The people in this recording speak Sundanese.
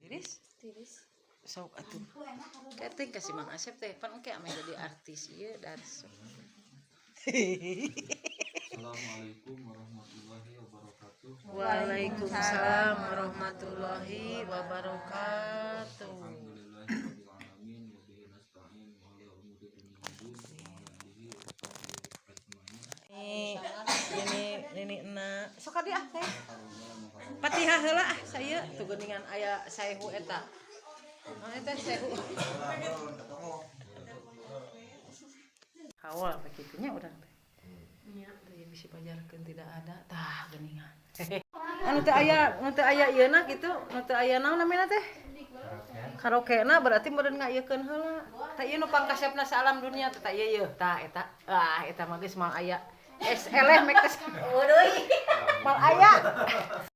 Tiris? Tiris. Sok atuh. Kayak kasih Mang Asep teh pan engke ame jadi artis ieu darso. Assalamualaikum warahmatullahi wabarakatuh. Waalaikumsalam warahmatullahi wabarakatuh. Alhamdulillahirabbil alamin wa bihi nasta'in wa ala umuri dunya waddin wa ala alihi wa sahbihi ajmain. Ini ini ini enak. Sok ka dieu ah teh. Fatihah heula ah saya tuh geuningan aya saehu eta. Oh, eta saehu. Kawal apa kitunya urang teh. Nya teh bisi pajarkeun tidak ada tah geuningan. Anu teh aya, nu teh aya ieu na kitu, nu teh aya naon namina teh? Karaoke-na berarti meureun ngaieukeun heula. Tah ieu nu pangkasepna saalam dunia teh, tah ieu yeuh, tah eta. Ah, eta mah geus moal aya. Es eleh mek teh. Waduh. Moal aya.